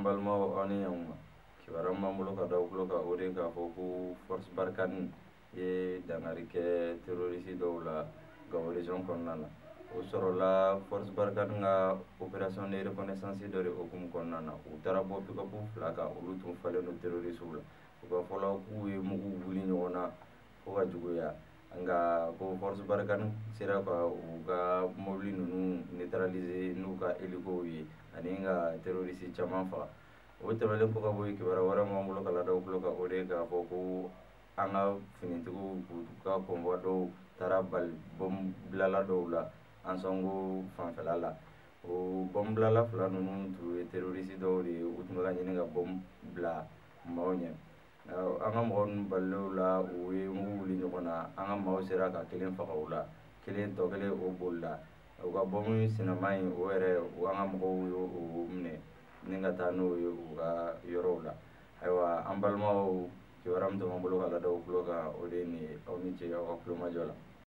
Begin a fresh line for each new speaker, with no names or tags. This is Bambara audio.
Balimaw, aw ni ɲankuma. Kibaruya min b'an bolo ka da aw tulo kan, o de ye k'a fɔ ko Force Barkhane ye dankari kɛ terroriste dɔw la Gao région kɔnɔna na. O sɔrɔla Force Barkhane ka opération de reconnaissance dɔ de hukumu kɔnɔna na. U taara bɔ pick-up fila kan, olu tun falen don terroriste la. U ka fɔla k'u ye mugu wuli ɲɔgɔn na fo ka juguya, nka ko Force Barkhane sera ka u ka mobili ninnu neutraliser n'u ka hélicow ye ani ka terroriste caman faga. O tɛmɛnen kɔ ka bɔ yen, kibaruya wɛrɛ b'an bolo ka lada aw tulo kan, o de ye k'a fɔ ko an ka finitigiw k'u ka convoi dɔw taara bali bɔnbilala dɔw la Ansongo fanfɛla la. O bɔnbilala fila ninnu tun ye terroriste dɔw de ye, u tun bɛ ka ɲini ka bɔn bila maaw ɲɛ. An ka mɔgɔ ninnu balilenw la, u ye mugu wuli ɲɔgɔn na. An ka maaw sera ka kelen faga o la, kelen tɔ kelen o bolila. U ka bɔnbu sinama in, o yɛrɛ, an ka mɔgɔw ye o minɛ ni ka taa n'o ye u ka yɔrɔw la. Ayiwa, an balimaw, kibaruya min tun b'an bolo ka lada aw tulo kan, o de ye nin ye. Aw ni ce aw ka tulomajɔ la.